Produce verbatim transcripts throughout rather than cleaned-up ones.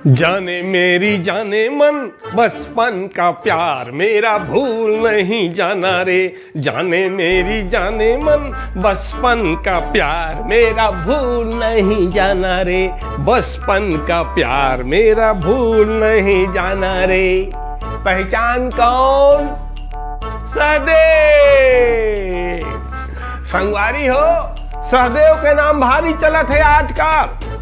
जाने मेरी जाने मन, बचपन का प्यार मेरा भूल नहीं जाना रे। जाने मेरी जाने मन, बचपन का प्यार मेरा भूल नहीं जाना रे। बचपन का प्यार मेरा भूल नहीं जाना रे। पहचान कौन? सहदेव। संगवारी हो, सहदेव के नाम भारी चलत हे आजकल।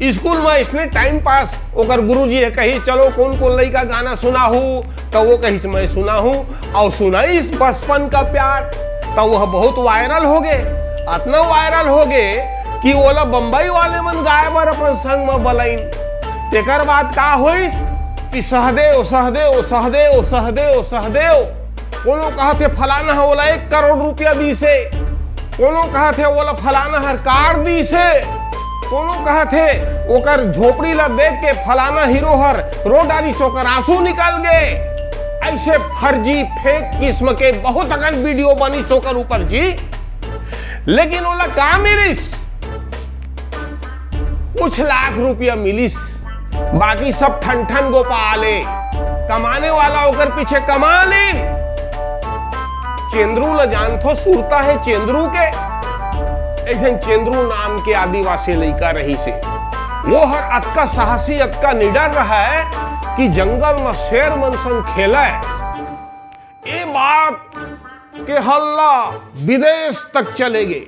स्कूल में इसने टाइम पास, ओकर गुरुजी ह कही, "चलो, कोन कोन लइका गाना सुनाहू?" त वो कहिस, "मैं सुनाहूँ।" अउ सुनाइस बचपन का प्यार, त वह बहुत वायरल होगे। अतना वायरल होगे कि ओला बम्बई वाले मन गाए बर अपन संग म बलाइन। तेकर बाद का होइस कि सहदेव, सहदेव, सहदेव, सहदेव, सहदेव, कोनो कहत हे फलाना ह ओला एक करोड़ रुपया दीसे, कोनो कहत हे ओला फलाना हर कार दीसे, कोनो कहत हे ओकर झोपड़ी ला देख के फलाना हीरो हर रो डारिस, ओकर आंसू निकल गे। ऐसे फर्जी, फेक किस्म के बहुत अकन वीडियो बनिस ओकर ऊपर जी। लेकिन ओला का मिलिस? कुछ लाख रुपया मिलिस, बाकी सब ठन ठन गोपाल ए। कमाने वाला ओकर पीछे कमा लेन। चेंद्रू ल जानथो, सुरता हे चेंद्रू के? अइसन चेंद्रू नाम के आदिवासी लइका रहिसे। वो हर अतका साहसी, अतका निडर रहय कि जंगल म शेर मन संग खेलय। ए बात के हल्ला विदेश तक चले गे।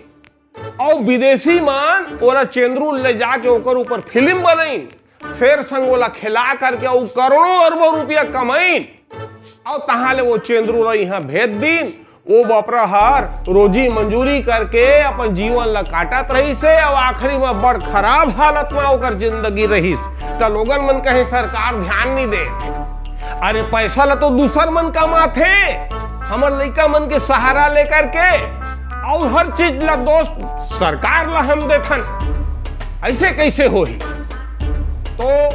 अउ विदेशी मन ओला चेंद्रू ले जाके ओकर ऊपर फिल्म बनाइन, शेर संग ओला खेला करके अउ करोड़ों अरबों रुपया कमाइन। अउ तहां ले वो चेंद्रू ला इहां भेज दीन। वो बपरा हर रोजी मंजूरी करके अपन जीवन ला काटत रहिसे अउ आखिरी में बड़ खराब हालत में ओकर जिंदगी रहिस। त लोगन मन कहे सरकार ध्यान नहीं दे। अरे पैसा ला तो दूसर मन कमाथे, हमर लइका मन के सहारा लेकर के, अउ हर चीज ला दोष सरकार ला हम देथन, ऐसे कैसे होही? तो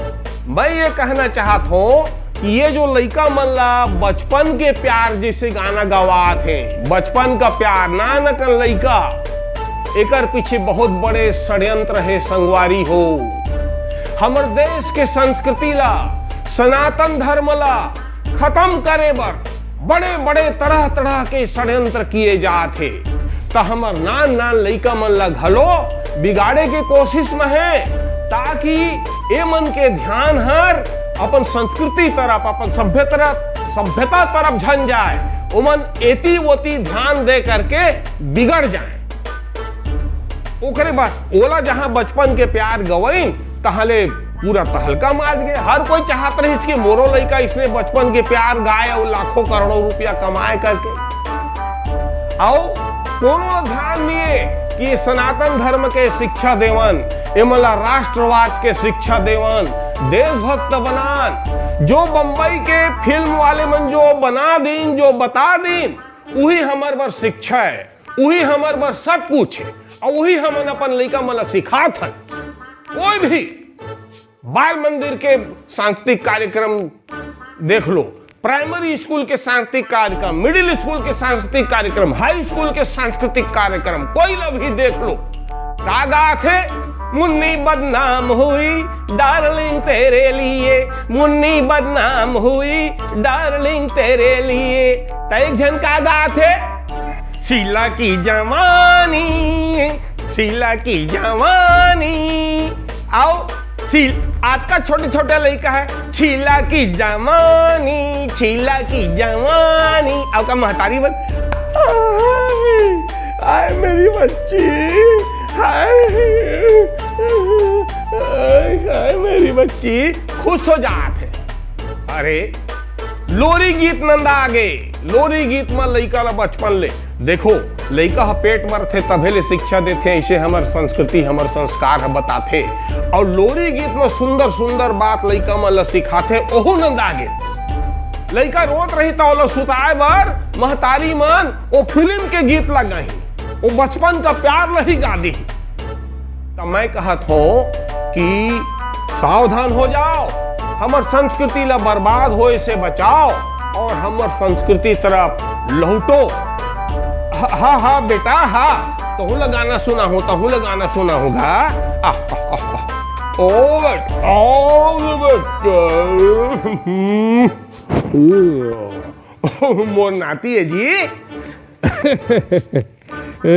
मैं ये कहना चाहत हूँ कि ये जो लइका मन ला बचपन के प्यार जैसे गाना गवात हे, बचपन का प्यार, नानकन लइका, एकर पीछे बहुत बड़े षड्यंत्र हे संगवारी हो। हमर देश के संस्कृति ला, सनातन धर्म ला खत्म करे बर बड़े-बड़े तरह-तरह के षड्यंत्र किए जात हे। त हमर नान-नान लइका मन ला घलो बिगाड़े के कोशिश में हे, ताकि ए मन के ध्यान हर अपन संस्कृति तरफ, अपन सभ्यता, सभ्यता तरफ झन जाए, ओमन एती ओती ध्यान दे करके बिगड़ जाए। ओकरे बाद ओला जहां बचपन के प्यार गवइन, तहां ले पूरा तहलका माज गए। हर कोई चाहत रहिस कि मोरो लइका इसने बचपन के प्यार गाए अउ लाखों करोड़ों रुपया कमाए करके। अउ कोनो ध्यान नहीं है कि ये सनातन धर्म के शिक्षा देवन, एमन ला राष्ट्रवाद के शिक्षा देवन, देशभक्त बनान। जो बम्बई के फिल्म वाले मन जो बना दीन, जो बता दीन, उही हमर बर शिक्षा है, उही हमर बर सब कुछ है, अउ उही हमन अपन लइका मन ला सिखात हन। कोई भी बाल मंदिर के सांस्कृतिक कार्यक्रम देख लो, प्राइमरी स्कूल के सांस्कृतिक कार्यक्रम, मिडिल स्कूल के सांस्कृतिक कार्यक्रम, हाई स्कूल के सांस्कृतिक कार्यक्रम, कोई ला भी देख लो, का गाथे? मुन्नी बदनाम हुई डार्लिंग तेरे लिए, मुन्नी बदनाम हुई डार्लिंग तेरे लिए। त एक झन का गाथे? शीला की जवानी, शीला की जवानी। अउ शील-, आज का छोटे छोटे लइका है, शीला की जवानी, शीला की जवानी। अउ का महतारी मन, आय, आय मेरी बच्ची, हाय, हाय, हाय मेरी बच्ची, खुश हो जात है। अरे, लोरी गीत नंदा आगे, लोरी गीत म लइका ला बचपन ले देखो, लइका ह पेट म रथे तभे ले शिक्षा देथे, ऐसे हमर संस्कृति, हमर संस्कार ह बताथे। अउ लोरी गीत म सुंदर सुंदर बात लइका मन ला सिखाथे, ओहू नंदा आगे। लइका रोत रही त ओला सुताए बर महतारी मन ओ फिल्म के गीत ला गाही, ओ बचपन का प्यार ला ही गा दीही। त मैं कहत हूँ कि सावधान हो जाओ, हमर संस्कृति ला बर्बाद होए से बचाओ अउ हमर संस्कृति तरफ लौटो। हा, हा, हा, बेटा, हा, तहूँ ला गाना सुनाहूँ, तहूँ ला गाना सुनाहूँ गा। आ, आ, आ, आ। ओ बेटा, ओ बेटा। मोर नाती है जी। ए,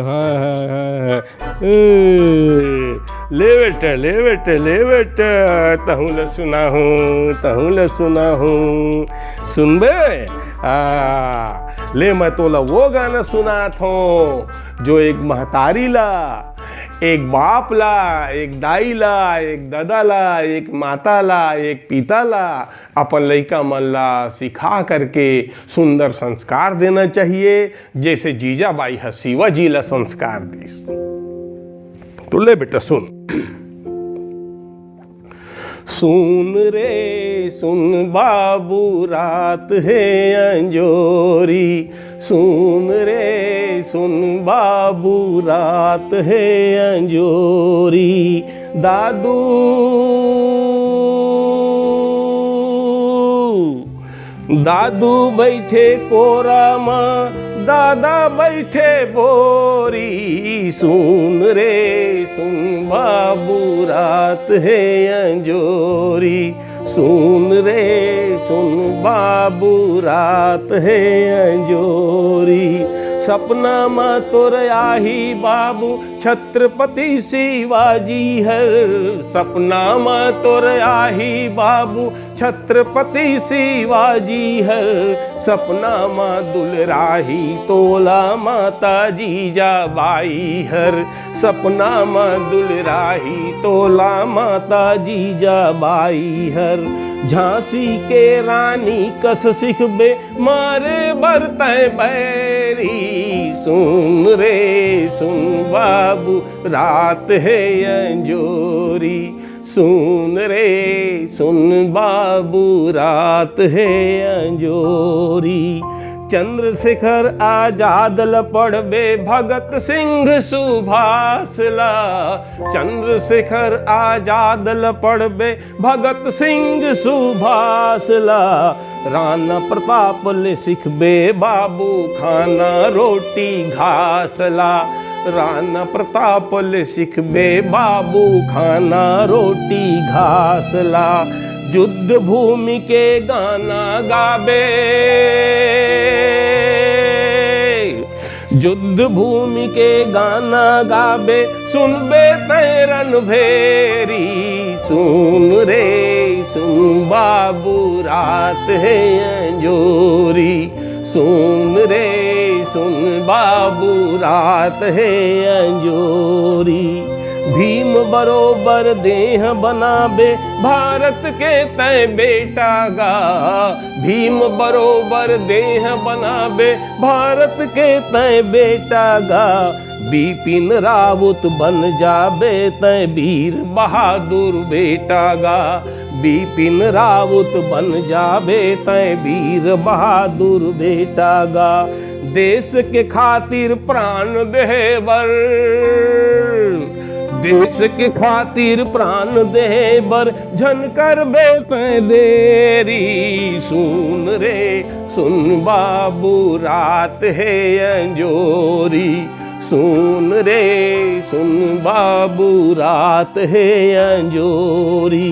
हाय, हाय, हाय, हाय। ए, ले बेटा, ले बेटा, ले बेटा, तहूँ ल सुनाहूँ, तहूँ ल सुनाहूँ। सुनबे? आ, ले, मैं तोला वो गाना सुनात हूँ, जो एक महतारी ला, एक बाप ला, एक दाई ला, एक ददा ला, एक माता ला, एक पिता ला, अपन लइका मन ला सिखा करके सुंदर संस्कार देना चाहिए, जैसे जीजाबाई ह शिवाजी ला संस्कार दिस। तो ले बेटा, सुन। सुन रे सुन बाबू, रात हे अंजोरी। सुन रे सुन बाबू, रात हे अंजोरी। दादू, दादू बइठे कोरा म, दादा बइठे बोरी। सुन रे सुन बाबू, रात हे अंजोरी। सुन रे सुन बाबू, रात हे अंजोरी। सपना म तोर आही बाबू, छत्रपति शिवाजी हर। सपना म तोर आही बाबू, छत्रपति शिवाजी हर। सपना म दुलराही तोला माता जीजाबाई हर। सपना म दुलराही तोला माता जीजाबाई हर। झांसी के रानी कस सिखबे, मारे बर तैं बैरी। सुन रे सुन बाबू, रात हे अंजोरी। सुन रे सुन बाबू, रात हे अंजोरी। चंद्रशेखर आजाद ल पढ़बे, भगत सिंह सुभाष ला। चंद्रशेखर आजाद ल पढ़बे, भगत सिंह सुभाष ला। राणा प्रताप ले सिखबे बाबू, खाना रोटी घास ला। राणा प्रताप ले सिखबे बाबू, खाना रोटी घास ला। युद्ध भूमि के गाना गाबे, युद्ध भूमि के गाना गाबे, सुनबे तैं रणभेरी। सुन रे सुन बाबू, रात हे अंजोरी। सुन रे सुन बाबू, रात हे अंजोरी। भीम बरोबर देह बनाबे, भारत के तैं बेटा गा। भीम बरोबर देह बनाबे, भारत के तैं बेटा गा। बिपिन रावत बन जाबे तैं, वीर बहादुर बेटा गा। बिपिन रावत बन जाबे तैं, वीर बहादुर बेटा गा। देश के खातिर प्राण देहे बर, देश के खातिर प्राण देहे बर, झन करबे तैं देरी। सुन रे सुन बाबू, रात हे अंजोरी। सुन रे सुन बाबू, रात हे अंजोरी।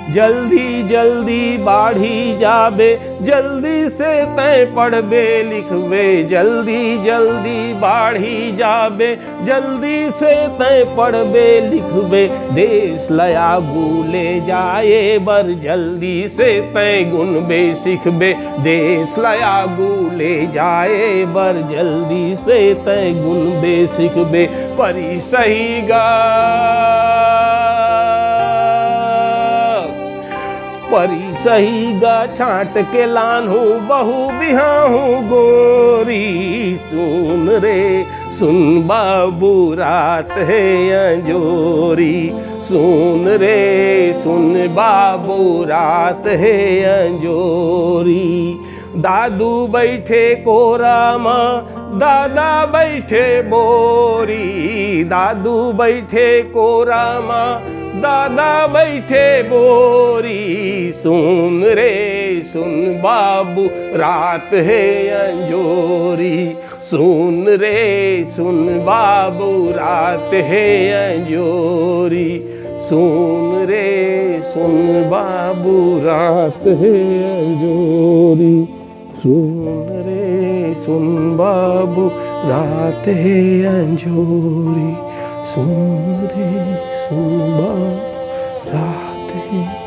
जल्दी जल्दी बाढ़ी जाबे, जल्दी से तैं पढ़बे लिखबे। जल्दी जल्दी बाढ़ी जाबे, जल्दी से तैं पढ़बे लिखबे। देश ल आगू ले जाए बर जल्दी से तैं गुनबे सिखबे। देश ल आगू ले जाए बर जल्दी से तैं गुनबे सिखबे। परी सही गा, परी सही गा, छांट के लानहूँ बहू बिहाहूँ गोरी। सुन रे सुन बाबू, रात हे अंजोरी। सुन रे सुन बाबू, रात हे अंजोरी। दादू बइठे कोरा म, दादा बइठे बोरी। दादू बइठे कोरा म, दादा बइठे बोरी। सुन रे सुन बाबू, रात हे अंजोरी। सुन रे सुन बाबू, रात हे अंजोरी। सुन रे सुन बाबू, रात हे अंजोरी। सुन रे सुन बाबू, रात हे अंजोरी। सुन रे सुन बाबू, रात हे